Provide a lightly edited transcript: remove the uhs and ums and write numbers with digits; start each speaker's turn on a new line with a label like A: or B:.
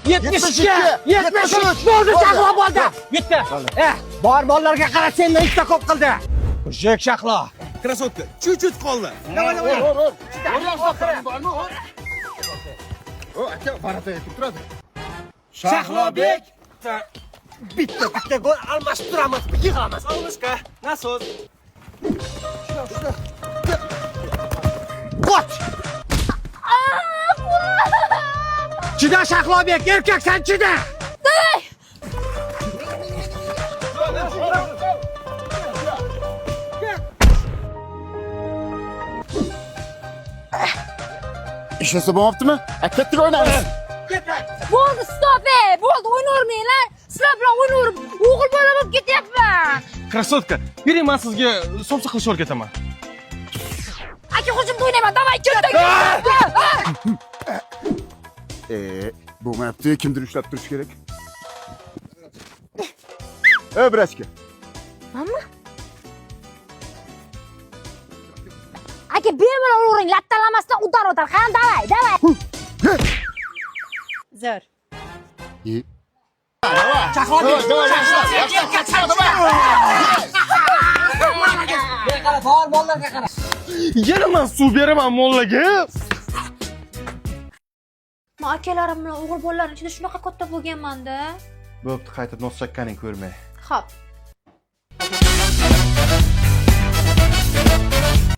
A: 72, 73. Bo'ldi, Shahlo bo'ldi. Bitta. Bor bolalarga qara, sendan ikkita ko'p qildi. Mujik Shahlo.
B: Красотка, чуть-чуть qoldi.
A: Давай, давай.
C: Ur, ur. Bormi? Ur. O, aka, ворота yetib turadi.
A: Shahlobek. Bitta bitta gol almashib turamiz, yig'amiz.
B: Солнышко, насос.
A: Qoch! Chida Shahlobek, erkaksan chida.
D: Давай.
C: Ishlasa bo'lmabdimi? A, ketdik o'ynaymiz.
D: Bo'ldi, stop, ey. Bo'ldi, o'ynavermanglar. Sizlar bilan o'ynaverib, o'g'il bola bo'lib ketyapman.
B: Красотка, yuring, men sizga somsa qilishni o'rgataman.
D: Aka, hujumda o'ynayman. Давай, ketdik.
C: Bo'lmayapti, kimdir ushlab turish kerak. Ey, брачка.
D: Mamma? Aka, bemalol uravering, lattalamasdan удар o'tar. Qani, давай, давай.
E: Zo'r.
A: Shahlobek, Shahlobek, erkaksan chida. Qara, bor bolalarga qara.
B: Yana men suv beraman mollaga.
D: Men akalarim bilan o'g'il bolalarning ichida shunaqa katta bo'lganman-da.
F: Bo'pti, qaytib nos chakkaning ko'rmay.
D: Xo'p.